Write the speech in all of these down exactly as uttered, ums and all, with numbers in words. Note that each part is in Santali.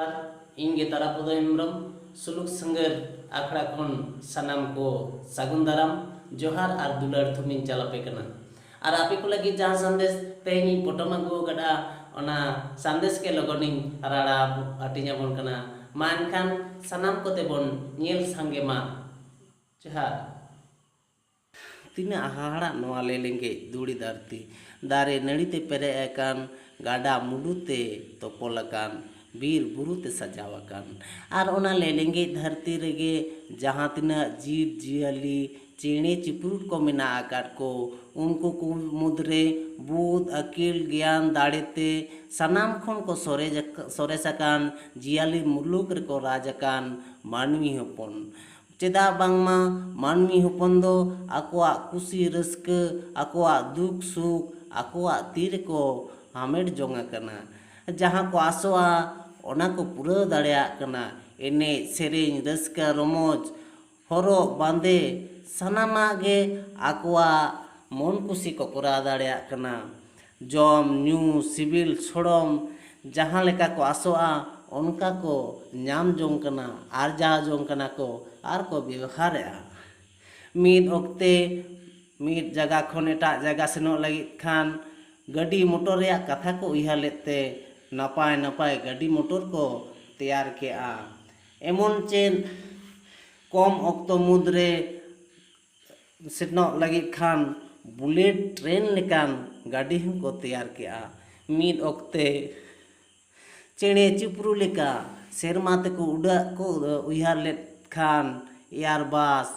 ᱟᱨ ᱤᱧ ᱜᱮ ᱛᱟᱨᱟᱯᱚᱫᱚ ᱦᱮᱢᱵᱨᱚᱢ, ᱥᱩᱞᱩᱠ ᱥᱟᱹᱝᱜᱟᱹᱨ ᱟᱠᱷᱲᱟ ᱠᱷᱚᱱ ᱥᱟᱱᱟᱢ ᱠᱚ ᱥᱟᱹᱜᱩᱱ ᱫᱟᱨᱟᱢ, ᱡᱚᱦᱟᱨ ᱟᱨ ᱫᱩᱞᱟᱹᱲ ᱛᱷᱩᱢᱤᱧ ᱪᱟᱞᱟᱯᱮ ᱠᱟᱱᱟ᱾ ᱟᱨ ᱟᱯᱮ ᱠᱚ ᱞᱟᱹᱜᱤᱫ ᱡᱟᱦᱟᱸ ᱥᱟᱸᱫᱮᱥ ᱛᱮᱦᱮᱧ ᱤᱧ ᱯᱚᱴᱚᱢ ᱟᱹᱜᱩ ᱟᱠᱟᱫᱼᱟ, ᱚᱱᱟ ᱥᱟᱸᱫᱮᱥ ᱜᱮ ᱞᱚᱜᱚᱱᱤᱧ ᱨᱟᱲᱟ ᱦᱟᱹᱴᱤᱧ ᱟᱵᱚᱱ ᱠᱟᱱᱟ᱾ ᱢᱟ ᱮᱱᱠᱷᱟᱱ ᱥᱟᱱᱟᱢ ᱠᱚᱛᱮ ᱵᱚᱱ ᱧᱮᱞ ᱥᱟᱸᱜᱮ ᱢᱟ᱾ ᱡᱚᱦᱟᱨ᱾ ᱛᱤᱱᱟᱹᱜ ᱦᱟᱦᱟᱲᱟᱜ ᱱᱚᱣᱟ ᱞᱮᱞᱮᱸᱜᱮᱡ ᱫᱷᱩᱲᱤ ᱫᱷᱟᱹᱨᱛᱤ, ᱫᱟᱨᱮ ᱱᱟᱹᱲᱤ ᱛᱮ ᱯᱮᱨᱮᱡ ᱟᱠᱟᱱ, ᱜᱟᱰᱟ ᱢᱩᱰᱩ ᱛᱮ ᱛᱚᱯᱚᱞ ᱟᱠᱟᱱ, ᱵᱤᱨ ᱵᱩᱨᱩ ᱛᱮ ᱥᱟᱡᱟᱣ ᱟᱠᱟᱱ᱾ ᱟᱨ ᱚᱱᱟ ᱞᱮᱞᱮᱸᱜᱮᱡ ᱫᱷᱟᱹᱨᱛᱤ ᱨᱮᱜᱮ ᱡᱟᱦᱟᱸ ᱛᱤᱱᱟᱹᱜ ᱡᱤᱵᱽ ᱡᱤᱭᱟᱹᱞᱤ, ᱪᱮᱬᱮ ᱪᱤᱯᱨᱩᱫ ᱠᱚ ᱢᱮᱱᱟᱜ ᱟᱠᱟᱫ ᱠᱚ, ᱩᱱᱠᱩ ᱠᱚ ᱢᱩᱫᱽᱨᱮ ᱵᱩᱫᱷ, ᱟᱹᱠᱤᱞ, ᱜᱮᱭᱟᱱ, ᱫᱟᱲᱮ ᱛᱮ ᱥᱟᱱᱟᱢ ᱠᱷᱚᱱ ᱠᱚ ᱥᱚᱨᱮᱡ ᱟᱠ-, ᱥᱚᱨᱮᱥ ᱟᱠᱟᱱ, ᱡᱤᱭᱟᱹᱞᱤ ᱢᱩᱞᱩᱠ ᱨᱮᱠᱚ ᱨᱟᱡᱽ ᱟᱠᱟᱱ ᱢᱟᱹᱱᱢᱤ ᱦᱚᱯᱚᱱ᱾ ᱪᱮᱫᱟᱜ ᱵᱟᱝᱢᱟ ᱢᱟᱹᱱᱢᱤ ᱦᱚᱯᱚᱱ ᱫᱚ ᱟᱠᱚᱣᱟᱜ ᱠᱩᱥᱤ ᱨᱟᱹᱥᱠᱟᱹ, ᱟᱠᱚᱣᱟᱜ ᱫᱩᱠ ᱥᱩᱠ ᱟᱠᱚᱣᱟᱜ ᱛᱤ ᱨᱮᱠᱚ ᱦᱟᱢᱮᱴ ᱡᱚᱝ ᱟᱠᱟᱱᱟ᱾ ᱡᱟᱦᱟᱸ ᱠᱚ ᱟᱥᱚᱜᱼᱟ, ᱚᱱᱟ ᱠᱚ ᱯᱩᱨᱟᱹᱣ ᱫᱟᱲᱮᱭᱟᱜ ᱠᱟᱱᱟ᱾ ᱮᱱᱮᱡ, ᱥᱮᱨᱮᱧ, ᱨᱟᱹᱥᱠᱟᱹ, ᱨᱚᱢᱚᱡᱽ, ᱦᱚᱨᱚᱜ, ᱵᱟᱸᱫᱮ, ᱥᱟᱱᱟᱢᱟᱜ ᱜᱮ ᱟᱠᱚᱣᱟᱜ ᱢᱚᱱ ᱠᱩᱥᱤ ᱠᱚ ᱠᱚᱨᱟᱣ ᱫᱟᱲᱮᱭᱟᱜ ᱠᱟᱱᱟ᱾ ᱡᱚᱢ, ᱧᱩ, ᱥᱤᱵᱤᱞ, ᱥᱚᱲᱚᱢ, ᱡᱟᱦᱟᱸ ᱞᱮᱠᱟ ᱠᱚ ᱟᱥᱚᱜᱼᱟ, ᱚᱱᱠᱟ ᱠᱚ ᱧᱟᱢ ᱡᱚᱝ ᱠᱟᱱᱟ, ᱟᱨᱡᱟᱣ ᱡᱚᱝ ᱠᱟᱱᱟ ᱠᱚ ᱟᱨ ᱠᱚ ᱵᱮᱣᱦᱟᱨᱮᱫᱼᱟ᱾ ᱢᱤᱫ ᱚᱠᱛᱮ ᱢᱤᱫ ᱡᱟᱭᱜᱟ ᱠᱷᱚᱱ ᱮᱴᱟᱜ ᱡᱟᱭᱜᱟ ᱥᱮᱱᱚᱜ ᱞᱟᱹᱜᱤᱫ ᱠᱷᱟᱱ ᱜᱟᱹᱰᱤ ᱢᱚᱴᱚᱨ ᱨᱮᱭᱟᱜ ᱠᱟᱛᱷᱟ ᱠᱚ ᱩᱭᱦᱟᱹᱨ ᱞᱮᱫ ᱛᱮ ᱱᱟᱯᱟᱭ ᱱᱟᱯᱟᱭ ᱜᱟᱹᱰᱤ ᱢᱚᱴᱚᱨ ᱠᱚ ᱛᱮᱭᱟᱨ ᱠᱮᱜᱼᱟ᱾ ᱮᱢᱚᱱ ᱪᱮᱫ ᱠᱚᱢ ᱚᱠᱛᱚ ᱢᱩᱫᱽᱨᱮ ᱥᱮᱱᱚᱜ ᱞᱟᱹᱜᱤᱫ ᱠᱷᱟᱱ ᱵᱩᱞᱮᱴ ᱴᱨᱮᱱ ᱞᱮᱠᱟᱱ ᱜᱟᱹᱰᱤ ᱦᱚᱸᱠᱚ ᱛᱮᱭᱟᱨ ᱠᱮᱜᱼᱟ᱾ ᱢᱤᱫ ᱚᱠᱛᱮ ᱪᱮᱬᱮ ᱪᱤᱯᱨᱩ ᱞᱮᱠᱟ ᱥᱮᱨᱢᱟ ᱛᱮᱠᱚ ᱩᱰᱟᱹᱜ ᱠᱚ ᱩᱭᱦᱟᱹᱨ ᱞᱮᱫ ᱠᱷᱟᱱ ᱮᱭᱟᱨ ᱵᱟᱥ,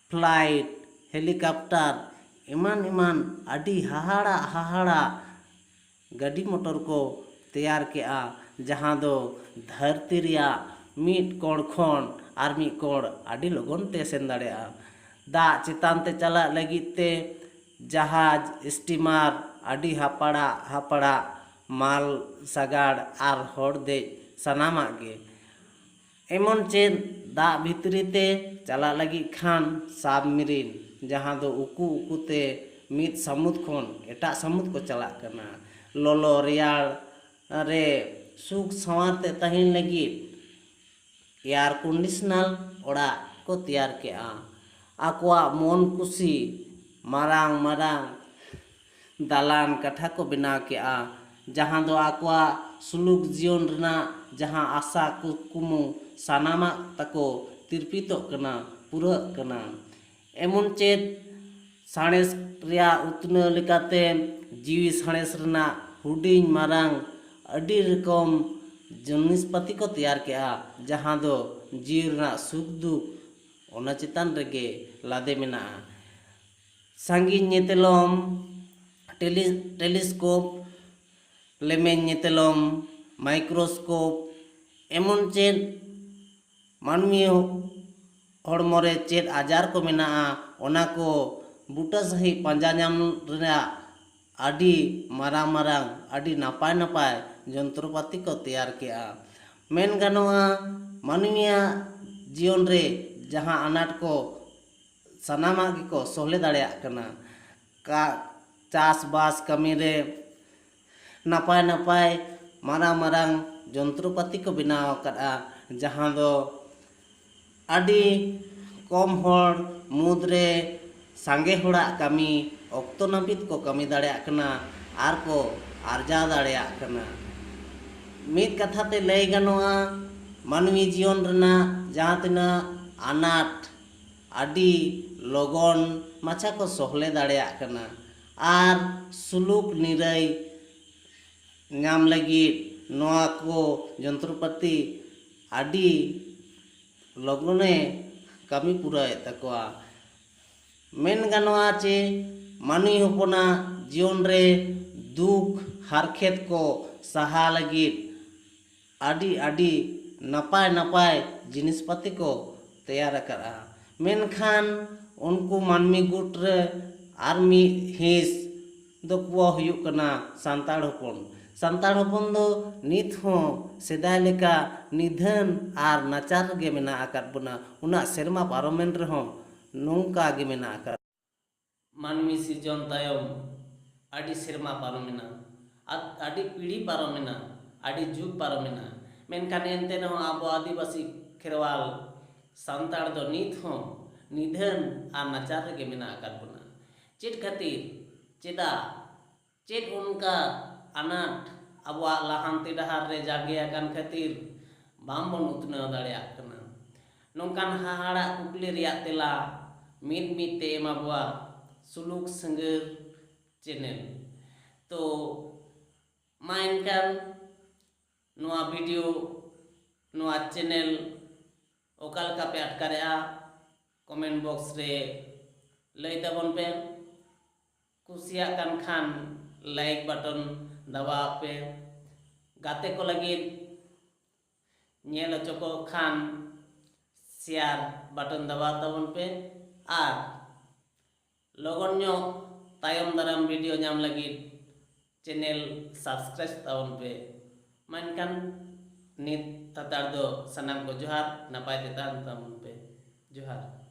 ᱯᱷᱞᱟᱭᱤᱴ, ᱦᱮᱞᱤᱠᱟᱯᱴᱟᱨ, ᱮᱢᱟᱱ ᱮᱢᱟᱱ ᱟᱹᱰᱤ ᱦᱟᱦᱟᱲᱟᱜ ᱦᱟᱦᱟᱲᱟᱜ ᱜᱟᱹᱰᱤ ᱢᱚᱴᱚᱨ ᱠᱚ ᱛᱮᱭᱟᱨ ᱠᱮᱜᱼᱟ, ᱡᱟᱦᱟᱸ ᱫᱚ ᱫᱷᱟᱹᱨᱛᱤ ᱨᱮᱭᱟᱜ ᱢᱤᱫ ᱠᱚᱬ ᱠᱷᱚᱱ ᱟᱨ ᱢᱤᱫ ᱠᱚᱬ ᱟᱹᱰᱤ ᱞᱚᱜᱚᱱ ᱛᱮ ᱥᱮᱱ ᱫᱟᱲᱮᱭᱟᱜᱼᱟ᱾ ᱫᱟᱜ ᱪᱮᱛᱟᱱ ᱛᱮ ᱪᱟᱞᱟᱜ ᱞᱟᱹᱜᱤᱫ ᱛᱮ ᱡᱟᱦᱟᱡᱽ, ᱥᱴᱤᱢᱟᱨ, ᱟᱹᱰᱤ ᱦᱟᱯᱟᱲᱟᱜ ᱦᱟᱯᱟᱲᱟᱜ ᱢᱟᱞ ᱥᱟᱜᱟᱲ ᱟᱨ ᱦᱚᱲ ᱫᱮᱡ ᱥᱟᱱᱟᱢᱟᱜ ᱜᱮ᱾ ᱮᱢᱚᱱ ᱪᱮᱫ ᱫᱟᱜ ᱵᱷᱤᱛᱨᱤ ᱛᱮ ᱪᱟᱞᱟᱜ ᱞᱟᱹᱜᱤᱫ ᱠᱷᱟᱱ ᱥᱟᱵᱢᱮᱨᱤᱱ, ᱡᱟᱦᱟᱸ ᱫᱚ ᱩᱠᱩ ᱩᱠᱩ ᱛᱮ ᱢᱤᱫ ᱥᱟᱹᱢᱩᱫ ᱠᱷᱚᱱ ᱮᱴᱟᱜ ᱥᱟᱹᱢᱩᱫ ᱠᱚ ᱪᱟᱞᱟᱜ ᱠᱟᱱᱟ᱾ ᱞᱚᱞᱚ ᱨᱮᱭᱟᱲ ᱨᱮ ᱥᱩᱠ ᱥᱟᱶᱟᱨ ᱛᱮ ᱛᱟᱦᱮᱱ ᱞᱟᱹᱜᱤᱫ ᱮᱭᱟᱨ ᱠᱚᱱᱰᱤᱥᱚᱱᱟᱞ ᱚᱲᱟᱜ ᱠᱚ ᱛᱮᱭᱟᱨ ᱠᱮᱜᱼᱟ᱾ ᱟᱠᱚᱣᱟᱜ ᱢᱚᱱ ᱠᱩᱥᱤ ᱢᱟᱨᱟᱝ ᱢᱟᱨᱟᱝ ᱫᱟᱞᱟᱱ ᱠᱟᱴᱷᱟ ᱠᱚ ᱵᱮᱱᱟᱣ ᱠᱮᱜᱼᱟ, ᱡᱟᱦᱟᱸ ᱫᱚ ᱟᱠᱚᱣᱟᱜ ᱥᱩᱞᱩᱠ ᱡᱤᱭᱚᱱ ᱨᱮᱱᱟᱜ ᱡᱟᱦᱟᱸ ᱟᱥᱟ ᱠᱩᱠᱢᱩ ᱥᱟᱱᱟᱢᱟᱜ ᱛᱟᱠᱚ ᱛᱤᱨᱯᱤᱛᱚᱜ ᱠᱟᱱᱟ, ᱯᱩᱨᱟᱹᱜ ᱠᱟᱱᱟ᱾ ᱮᱢᱚᱱ ᱪᱮᱫ ᱥᱟᱬᱮᱥ ᱨᱮᱭᱟᱜ ᱩᱛᱱᱟᱹᱣ ᱞᱮᱠᱟᱛᱮ ᱡᱤᱣᱤ ᱥᱟᱬᱮᱥ ᱨᱮᱱᱟᱜ ᱦᱩᱰᱤᱧ ᱢᱟᱨᱟᱝ ᱟᱹᱰᱤ ᱨᱚᱠᱚᱢ ᱡᱤᱱᱤᱥᱯᱟᱹᱛᱤ ᱠᱚ ᱛᱮᱭᱟᱨ ᱠᱮᱜᱼᱟ, ᱡᱟᱦᱟᱸ ᱫᱚ ᱡᱤᱣᱤ ᱨᱮᱱᱟᱜ ᱥᱩᱠ ᱫᱩᱠ ᱚᱱᱟ ᱪᱮᱛᱟᱱ ᱨᱮᱜᱮ ᱞᱟᱫᱮ ᱢᱮᱱᱟᱜᱼᱟ᱾ ᱥᱟᱺᱜᱤᱧ ᱧᱮᱛᱮᱞᱚᱢ, ᱴᱮᱞᱤ ᱴᱮᱞᱤᱥᱠᱳᱯ, ᱞᱮᱢᱮᱧ ᱧᱮᱛᱮᱞᱚᱢ, ᱢᱟᱭᱠᱨᱳᱥᱠᱳᱯ, ᱮᱢᱚᱱ ᱪᱮᱫ ᱢᱟᱹᱱᱢᱤ ᱦᱚᱲᱢᱚ ᱨᱮ ᱪᱮᱫ ᱟᱡᱟᱨ ᱠᱚ ᱢᱮᱱᱟᱜᱼᱟ, ᱚᱱᱟ ᱠᱚ ᱵᱩᱴᱟᱹ ᱥᱟᱺᱦᱤᱡ ᱯᱟᱸᱡᱟ ᱧᱟᱢ ᱨᱮᱱᱟᱜ ᱟᱹᱰᱤ ᱢᱟᱨᱟᱝ ᱢᱟᱨᱟᱝ, ᱟᱹᱰᱤ ᱱᱟᱯᱟᱭ ᱱᱟᱯᱟᱭ ᱡᱚᱱᱛᱨᱚᱯᱟᱹᱛᱤ ᱠᱚ ᱛᱮᱭᱟᱨ ᱠᱮᱜᱼᱟ᱾ ᱢᱮᱱ ᱜᱟᱱᱚᱜᱼᱟ, ᱢᱟᱹᱱᱢᱤᱭᱟᱜ ᱡᱤᱭᱚᱱ ᱨᱮ ᱡᱟᱦᱟᱸ ᱟᱱᱟᱴ ᱠᱚ ᱥᱟᱱᱟᱢᱟᱜ ᱜᱮᱠᱚ ᱥᱚᱦᱞᱮ ᱫᱟᱲᱮᱭᱟᱜ ᱠᱟᱱᱟ᱾ ᱠᱟ ᱪᱟᱥᱵᱟᱥ ᱠᱟᱹᱢᱤ ᱨᱮ ᱱᱟᱯᱟᱭ ᱱᱟᱯᱟᱭ ᱢᱟᱨᱟᱝ ᱢᱟᱨᱟᱝ ᱡᱚᱱᱛᱨᱚᱯᱟᱹᱛᱤ ᱠᱚ ᱵᱮᱱᱟᱣ ᱟᱠᱟᱫᱼᱟ, ᱡᱟᱦᱟᱸ ᱫᱚ ᱟᱹᱰᱤ ᱠᱚᱢ ᱦᱚᱲ ᱢᱩᱫᱽᱨᱮ ᱥᱟᱸᱜᱮ ᱦᱚᱲᱟᱜ ᱠᱟᱹᱢᱤ ᱚᱠᱛᱚ ᱱᱟᱹᱯᱤᱛ ᱠᱚ ᱠᱟᱹᱢᱤ ᱫᱟᱲᱮᱭᱟᱜ ᱠᱟᱱᱟ ᱟᱨ ᱠᱚ ᱟᱨᱡᱟᱣ ᱫᱟᱲᱮᱭᱟᱜ ᱠᱟᱱᱟ᱾ ᱢᱤᱫ ᱠᱟᱛᱷᱟ ᱛᱮ ᱞᱟᱹᱭ ᱜᱟᱱᱚᱜᱼᱟ, ᱢᱟᱹᱱᱢᱤ ᱡᱤᱭᱚᱱ ᱨᱮᱱᱟᱜ ᱡᱟᱦᱟᱸ ᱛᱤᱱᱟᱹᱜ ᱟᱱᱟᱴ ᱟᱹᱰᱤ ᱞᱚᱜᱚᱱ ᱢᱟᱪᱷᱟ ᱠᱚ ᱥᱚᱦᱞᱮ ᱫᱟᱲᱮᱭᱟᱜ ᱠᱟᱱᱟ ᱟᱨ ᱥᱩᱞᱩᱠ ᱱᱤᱨᱟᱹᱭ ᱧᱟᱢ ᱞᱟᱹᱜᱤᱫ ᱱᱚᱣᱟ ᱠᱚ ᱡᱚᱱᱛᱨᱚᱯᱟᱹᱛᱤ ᱟᱹᱰᱤ ᱞᱚᱜᱚᱱᱮ ᱠᱟᱹᱢᱤ ᱯᱩᱨᱟᱹᱣᱮᱫ ᱛᱟᱠᱚᱣᱟ᱾ ᱢᱮᱱ ᱜᱟᱱᱚᱜᱼᱟ ᱪᱮ ᱢᱟᱹᱱᱢᱤ ᱦᱚᱯᱚᱱᱟᱜ ᱡᱤᱭᱚᱱ ᱨᱮ ᱫᱩᱠ ᱦᱟᱨᱠᱷᱮᱛ ᱠᱚ ᱥᱟᱦᱟ ᱞᱟᱹᱜᱤᱫ ᱟᱹᱰᱤ ᱟᱹᱰᱤ ᱱᱟᱯᱟᱭ ᱱᱟᱯᱟᱭ ᱡᱤᱱᱤᱥ ᱯᱟᱹᱛᱤ ᱠᱚ ᱛᱮᱭᱟᱨ ᱟᱠᱟᱫᱼᱟ᱾ ᱢᱮᱱᱠᱷᱟᱱ ᱩᱱᱠᱩ ᱢᱟᱹᱱᱢᱤ ᱜᱩᱴ ᱨᱮ ᱟᱨ ᱢᱤᱫ ᱦᱤᱸᱥ ᱫᱚ ᱠᱚ ᱦᱩᱭᱩᱜ ᱠᱟᱱᱟ ᱥᱟᱱᱛᱟᱲ ᱦᱚᱯᱚᱱ᱾ ᱥᱟᱱᱛᱟᱲ ᱦᱚᱯᱚᱱ ᱫᱚ ᱱᱤᱛ ᱦᱚᱸ ᱥᱮᱫᱟᱭ ᱞᱮᱠᱟ ᱱᱤᱫᱷᱟᱹᱱ ᱟᱨ ᱱᱟᱪᱟᱨ ᱨᱮᱜᱮ ᱢᱮᱱᱟᱜ ᱟᱠᱟᱫ ᱵᱚᱱᱟ᱾ ᱩᱱᱟᱹᱜ ᱥᱮᱨᱢᱟ ᱯᱟᱨᱚᱢᱮᱱ ᱨᱮᱦᱚᱸ ᱱᱚᱝᱠᱟ ᱜᱮ ᱢᱮᱱᱟᱜ ᱟᱠᱟᱫ᱾ ᱢᱟᱹᱱᱢᱤ ᱥᱤᱨᱡᱚᱱ ᱛᱟᱭᱚᱢ ᱟᱹᱰᱤ ᱥᱮᱨᱢᱟ ᱯᱟᱨᱚᱢᱮᱱᱟ, ᱟᱨ ᱟᱹᱰᱤ ᱯᱤᱲᱦᱤ ᱯᱟᱨᱚᱢᱮᱱᱟ᱾ ᱟᱹᱰᱤ ᱡᱩᱜᱽ ᱯᱟᱨᱚᱢᱮᱱᱟ, ᱢᱮᱱᱠᱷᱟᱱ ᱮᱱᱛᱮ ᱨᱮᱦᱚᱸ ᱟᱵᱚ ᱟᱹᱫᱤᱵᱟᱹᱥᱤ ᱠᱷᱮᱨᱣᱟᱞ ᱥᱟᱱᱛᱟᱲ ᱫᱚ ᱱᱤᱛ ᱦᱚᱸ ᱱᱤᱫᱷᱟᱹᱱ ᱟᱨ ᱱᱟᱪᱟᱨ ᱨᱮᱜᱮ ᱢᱮᱱᱟᱜ ᱟᱠᱟᱫ ᱵᱚᱱᱟ᱾ ᱪᱮᱫ ᱠᱷᱟᱹᱛᱤᱨ? ᱪᱮᱫᱟᱜ? ᱪᱮᱫ ᱚᱱᱠᱟ ᱟᱱᱟᱴ ᱟᱵᱚᱣᱟᱜ ᱞᱟᱦᱟᱱᱛᱤ ᱰᱟᱦᱟᱨ ᱨᱮ ᱡᱟᱸᱜᱮ ᱟᱠᱟᱱ ᱠᱷᱟᱹᱛᱤᱨ ᱵᱟᱝᱵᱚᱱ ᱩᱛᱱᱟᱹᱣ ᱫᱟᱲᱮᱭᱟᱜ ᱠᱟᱱᱟ? ᱱᱚᱝᱠᱟᱱ ᱦᱟᱦᱟᱲᱟᱜ ᱠᱩᱠᱞᱤ ᱨᱮᱭᱟᱜ ᱛᱮᱞᱟ ᱢᱤᱫ ᱢᱤᱫ ᱛᱮ ᱮᱢᱟ ᱵᱚᱣᱟ ᱥᱩᱞᱩᱠ ᱥᱤᱸᱜᱟᱹᱨ ᱪᱮᱱᱮᱞ᱾ ᱛᱚ ᱢᱟ ᱮᱱᱠᱷᱟᱱ ᱱᱚᱣᱟ ᱵᱷᱤᱰᱤᱭᱳ, ᱱᱚᱣᱟ ᱪᱮᱱᱮᱞ ᱚᱠᱟ ᱞᱮᱠᱟ ᱯᱮ ᱟᱴᱠᱟᱨᱮᱜᱼᱟ, ᱠᱚᱢᱮᱱᱴ ᱵᱚᱠᱥ ᱨᱮ ᱞᱟᱹᱭ ᱛᱟᱵᱚᱱ ᱯᱮ᱾ ᱠᱩᱥᱤᱭᱟᱜ ᱠᱟᱱ ᱠᱷᱟᱱ ᱞᱟᱭᱤᱠ ᱵᱟᱴᱚᱱ ᱫᱟᱵᱟᱣᱟᱜ ᱯᱮ᱾ ᱜᱟᱛᱮ ᱠᱚ ᱞᱟᱹᱜᱤᱫ ᱧᱮᱞ ᱦᱚᱪᱚ ᱠᱚ ᱠᱷᱟᱱ ᱥᱮᱭᱟᱨ ᱵᱟᱴᱚᱱ ᱫᱟᱵᱟᱣ ᱛᱟᱵᱚᱱ ᱯᱮ᱾ ᱟᱨ ᱞᱚᱜᱚᱱ ᱧᱚᱜ ᱛᱟᱭᱚᱢ ᱫᱟᱨᱟᱢ ᱵᱷᱤᱰᱤᱭᱳ ᱧᱟᱢ ᱞᱟᱹᱜᱤᱫ ᱪᱮᱱᱮᱞ ᱥᱟᱵᱥᱠᱨᱟᱭᱤᱵ ᱛᱟᱵᱚᱱ ᱯᱮ᱾ ᱢᱟ ᱮᱱᱠᱷᱟᱱ ᱱᱤᱛ ᱦᱟᱛᱟᱲ ᱫᱚ ᱥᱟᱱᱟᱢ ᱠᱚ ᱡᱚᱦᱟᱨ, ᱱᱟᱯᱟᱭ ᱛᱮ ᱛᱟᱦᱮᱱ ᱛᱟᱵᱚᱱ ᱯᱮ᱾ ᱡᱚᱦᱟᱨ᱾